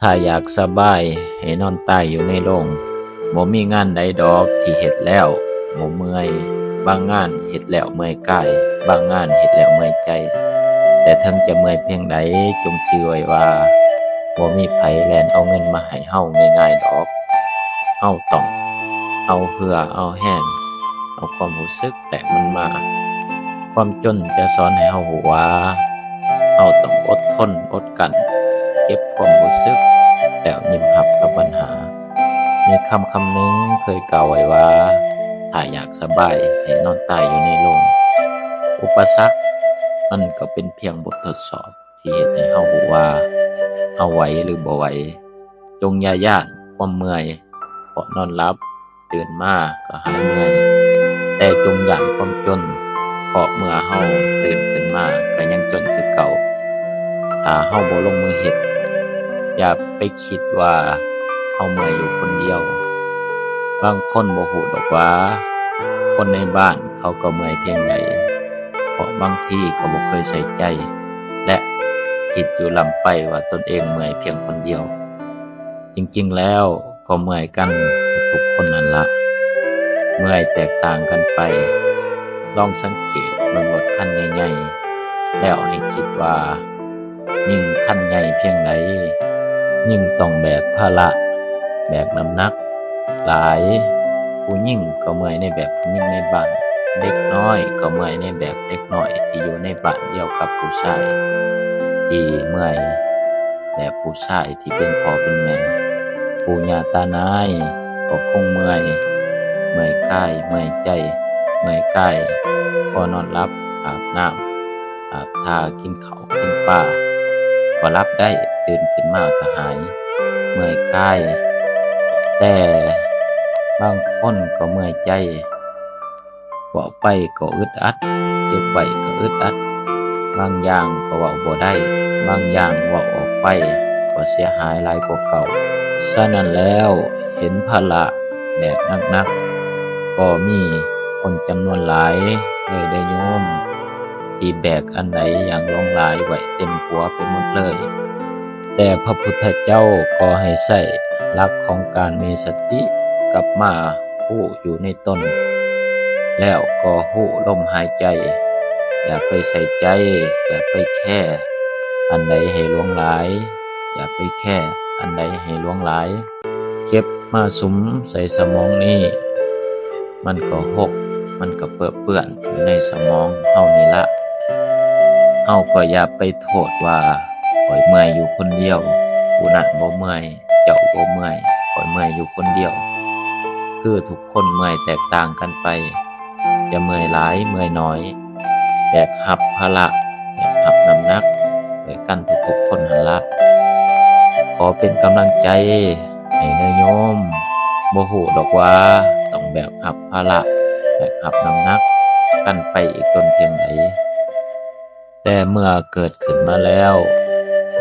ຖ້າຢາກສະບາຍໃຫ້ນອນຕາຍຢູ່ໃນໂລງ, ບໍ່ມີງານໃດດອກທີ່ເຮັດແລ້ວບໍ່ເມື່ອຍ, ບາງງານເຮັດແລ້ວເມື່ອຍກາຍ, ບາງງານເຮັດແລ້ວເມື່ອຍໃຈ. ແຕ່ເຖິງຈະເມື່ອຍພຽງໃດ, ຈົ່ງຈື່ໄວ້ວ່າ ບໍ່ມີໃຜແລ່ນເອົາເງິນມາໃຫ້ເຮົາງ່າຍໆດອກ. ເຮົາຕ້ອງເອົາເຫື່ອເອົາແຮງ, ເອົາຄວາມຮູ້ສຶກ ແລກມັນມາ. ຄວາມຈົນຈະສອນໃຫ້ເຮົາຮູ້ວ່າ ເຮົາຕ້ອງອົດທົນອົດກັ້ນ, ເກັບຄວາມຮູ້ສຶກ ແລ້ວຍິ້ມຮັບກັບບັນຫາ. ມີຄຳຄຳໜຶ່ງເຄີຍກ່າວໄວ້ວ່າ ຖ້າຢາກສະບາຍໃຫ້ນອນຕາຍຢູ່ໃນໂລງ. ອຸປະສັກມັນກໍເປັນພຽງບົດທົດສອບ ທີ່ເຮັດໃຫ້ເຮົາຮູ້ວ່າເຮົາໄຫວຫຼືບໍ່ໄຫວ. ຈົ່ງຢ່າຢ້ານຄວາມເມື່ອຍ, ເພາະນອນຫຼັບຕື່ນມາກໍຫາຍເມື່ອຍ, ແຕ່ຈົ່ງຢ້ານຄວາມຈົນ, ເພາະເມື່ອເຮົາຕື່ນຂຶ້ນມາກໍຍັງຈົນຄືເກົ່າ. ຖ້າເຮົາບໍ່ລົງມືເຮັດ, ຢ່າໄປຄິດວ່າເຮົາເມື່ອຍຢູ່ຄົນດຽວ. ບາງຄົນບໍ່ຮູ້ດອກວ່າ ຄົນໃນບ້ານເຂົາກໍເມື່ອຍພຽງໃດ, ເພາະບາງທີກໍບໍ່ເຄີຍໃສ່ໃຈ ແລະ ຄິດຢູ່ລ້ຳໄປວ່າຕົນເອງເມື່ອຍພຽງຄົນດຽວ. ຈິງໆແລ້ວກໍເມື່ອຍກັນທຸກໆຄົນຫັ້ນລະ, ເມື່ອຍແຕກຕ່າງກັນໄປ. ລອງສັງເກດເບິ່ງລົດຄັນໃຫຍ່ໆ ແລ້ວໃຫ້ຄິດວ່າ ຍິ່ງຄັນໃຫຍ່ພຽງໃດ, ຍິ່ງຕ້ອງແບກພາລະ, ແບກນ້ຳໜັກຫຼາຍ. ຜູ້ຍິງກໍເມື່ອຍໃນແບບຜູ້ຍິງໃນບ້ານ, ເດັກນ້ອຍກໍເມື່ອຍໃນແບບເດັກນ້ອຍທີ່ຢູ່ໃນບ້ານດຽວກັບຜູ້ຊາຍ, ທີ່ເມື່ອຍແບບຜູ້ຊາຍທີ່ເປັນພໍ່ເປັນແມ່. ປູ່ຍ່າຕານາຍກໍຄົງເມື່ອຍ, ເມື່ອຍກາຍ, ເມື່ອຍໃຈ, ເມື່ອຍກາຍ, ພໍນອນຫຼັບ, ອາບນ້ຳ, ອາບທ່າ, ກິນເຂົ້າ, ກິນປາ, ກໍຫຼັບໄດ້, ຕື່ນຂຶ້ນມາກໍຫາຍ, ເມື່ອຍກາຍ. ແຕ່ບາງຄົນກໍເມື່ອຍໃຈ, ເວົ້າໄປກໍອຶດອັດ, ເກັບໄວ້ກໍອຶດອັດ, ບາງຢ່າງກໍເວົ້າບໍ່ໄດ້, ບາງຢ່າງເວົ້າອອກໄປກໍເສຍຫາຍຫຼາຍກວ່າເກົ່າ. ສະນັ້ນແລ້ວ, ເຫັນພາລະແບກໜັກໆ, ກໍມີຄົນຈຳນວນຫຼາຍເລີຍເດີ້ໂຍມ, ທີ່ແບກອັນໃດຢ່າງຫຼວງຫຼາຍໄວ້ເຕັມຫົວໄປໝົດເລີຍ. ແຕ່ພະພຸດທະເຈົ້າກໍໃຫ້ໃຊ້ຫຼັກຂອງການມີສະຕິກັບມາຮູ້ຢູ່ໃນຕົນ, ແລ້ວກໍຮູ້ລົມຫາຍໃຈ. ຢ່າໄປໃສ່ໃຈ, ຢ່າໄປແຄອັນໃດໃຫ້ຫຼວງຫຼາຍ, ຢ່າໄປແຄອັນໃດໃຫ້ຫຼວງຫຼາຍ. ເກັບມາສຸມໃສ່ສະໝອງນີ້, ມັນກໍຫົກ, ມັນກໍເປິເປື້ອນຢູ່ໃນສະໝອງເຮົານີ້ລະ. ເຮົາກໍຢ່າໄປໂທດວ່າ ຂ້ອຍເມື່ອຍຢູ່ຄົນດຽວ, ຜູ້ນັ້ນບໍ່ເມື່ອຍ, ເຈົ້າບໍ່ເມື່ອຍ, ຂ້ອຍເມື່ອຍຢູ່ຄົນດຽວ. ຄືທຸກຄົນເມື່ອຍແຕກຕ່າງກັນໄປ, ຈະເມື່ອຍຫຼາຍເມື່ອຍໜ້ອຍ, ແບກຮັບພາລະ, ແບກຮັບນ້ຳໜັກດ້ວຍກັນທຸກໆຄົນຫັ້ນລະ. ຂໍເປັນກຳລັງໃຈໃຫ້ເດີ້ໂຍມ, ບໍ່ຮູ້ດອກວ່າຕ້ອງແບກຮັບພາລະ, ແບກຮັບນ້ຳໜັກກັນໄປອີກດົນພຽງໃດ. ແຕ່ເມື່ອເກີດຂຶ້ນມາແລ້ວ,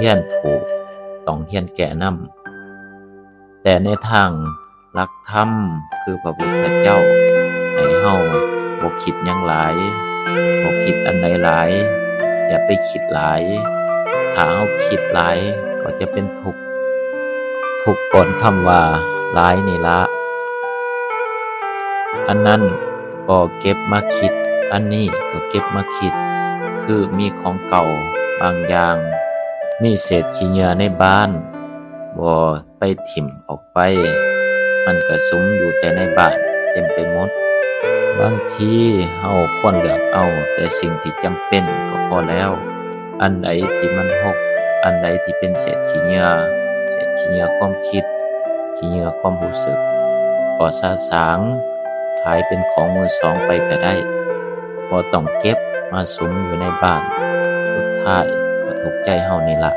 ຮຽນຜູກ, ຕ້ອງຮຽນແກ້ນຳ. ແຕ່ໃນທາງຫຼັກທຳ ຄືພະພຸດທະເຈົ້າໃຫ້ເຮົາບໍ່ຄິດຫຍັງຫຼາຍ, ບໍ່ຄິດອັນໃດຫຼາຍ, ຢ່າໄປຄິດຫຼາຍ. ຖ້າເຮົາຄິດຫຼາຍກໍຈະເປັນທຸກ, ທຸກກ່ອນຄຳວ່າຫຼາຍນີ້ລະ. ອັນນັ້ນກໍເກັບມາຄິດ, ອັນນີ້ກໍເກັບມາຄິດ, ຄືມີຂອງເກົ່າບາງຢ່າງ, ມີເສດຂີ້ເຫຍື້ອໃນບ້ານ, ບໍ່ໄປຖິ້ມອອກໄປ, ມັນກະສຸມຢູ່ແຕ່ໃນບ້ານເຕັມໄປໝົດ. ບາງທີເຮົາຄວນເລືອກເອົາແຕ່ສິ່ງທີ່ຈຳເປັນກໍພໍແລ້ວ. ອັນໃດທີ່ມັນຮົກ, ອັນໃດທີ່ເປັນເສດຂີ້ເຫຍື້ອ, ເສດຂີ້ເຫຍື້ອຄວາມຄິດ, ຂີ້ເຫຍື້ອຄວາມຮູ້ສຶກ, ກໍສະສາງຂາຍເປັນຂອງມືສອງໄປກະໄດ້. ບໍ່ຕ້ອງເກັບມາສຸມຢູ່ໃນບ້ານ, ສຸດທ້າຍກໍທຸກໃຈເຮົານີ້ລະ.